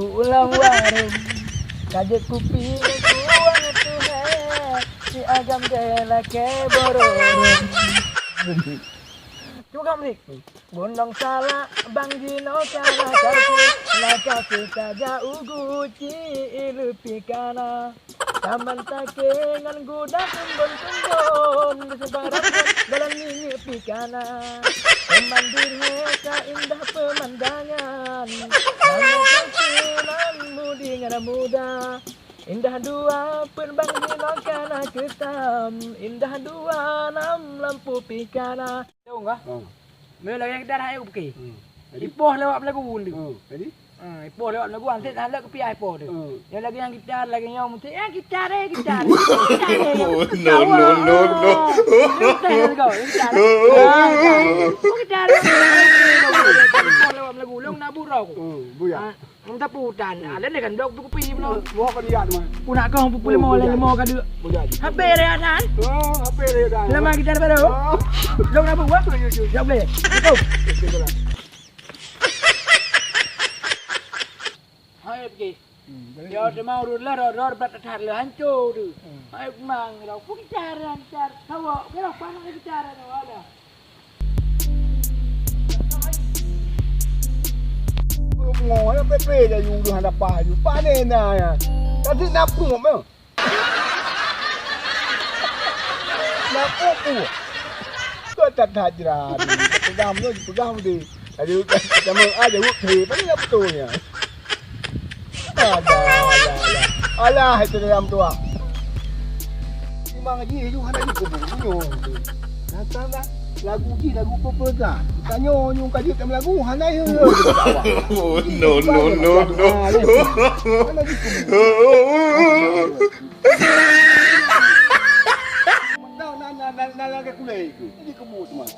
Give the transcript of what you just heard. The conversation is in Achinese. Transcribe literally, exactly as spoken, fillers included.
duek lam warong. Ka jeuet kupi ngon kuah tuhe, si agam deh lakée borong. Cuba kamu, Dik. Gunong salak bang jinoe kana kaki, na kaki saja ugu ci ileupie kana. Taman takée ngon guda tumbon-tumbon, di sibarang dalam minyeuk pih kana. Pemandir he ka indah pemandangan, nanggroe keunan mudi ngon muda. Indah dua peuet bang jinoe kana keutam, indah dua nam lampu pih kana. Dong kah? Hmm. Meunyoe lagèe nyang gitar hai buke. Hmm. Jadi? Ipoh lewat belagu tu. Hmm. Jadi? Hmm, ipoh lewat belagu, antet hana leuek keupiah ipoh tu. Hmm. Nyoe lagèe nyang gitar, lagèe nyoe muncik, "Eh, gitar, eh, gitar, eh." Gitar, eh. No, no, no, no. Ah. Gitar, eh. Oh, gitar, eh. Ipoh lewat belagu, long na burok. Hmm, buya. Ah. Meuteupue tan. Hmm. Ada deh kan blok buku pi belum. Wah, kan lihat mah. Pun nak kong pupuk lima, lima ka dua. Bukan. Habis deh, Hasan. Oh, habis deh, Hasan. Lama kita dapat tu. Oh. Dong nak buat? Yo, yo, yo. Jawab boleh. Betul. Okey, lah. Hai, pergi. Hmm, boleh. Ya, dia mau rula, ror, ror, berat atas le, hancur tu. Hmm. Hai, mang, rau. Pun kita hancur. Tahu, kira panas kita hancur, ada. Rumoh nyan peue-peue jaju deuh hana paih aju. Pane na nyan. Tadi na pruet meuh. Na pruet-pruet. Keu that-that jrat. Peugah meuh, peugah meuh deh. Tadi sama aja wut he. Pane na beutôi nyan. Alah, alah, alah. Alah, itu dalam tuak. Memang jih ju hana jikubu, bunyong tu. Datang dah, lagu jih lagu peue-peue dah. Tanyoe nyung ka jeuet lam lagu, hana yo, yo. Oh, no, no, no, no. Hana jikubu. Nah, nah, nah, nah, nah, lagèe kulai tu. Jikubu tu mah.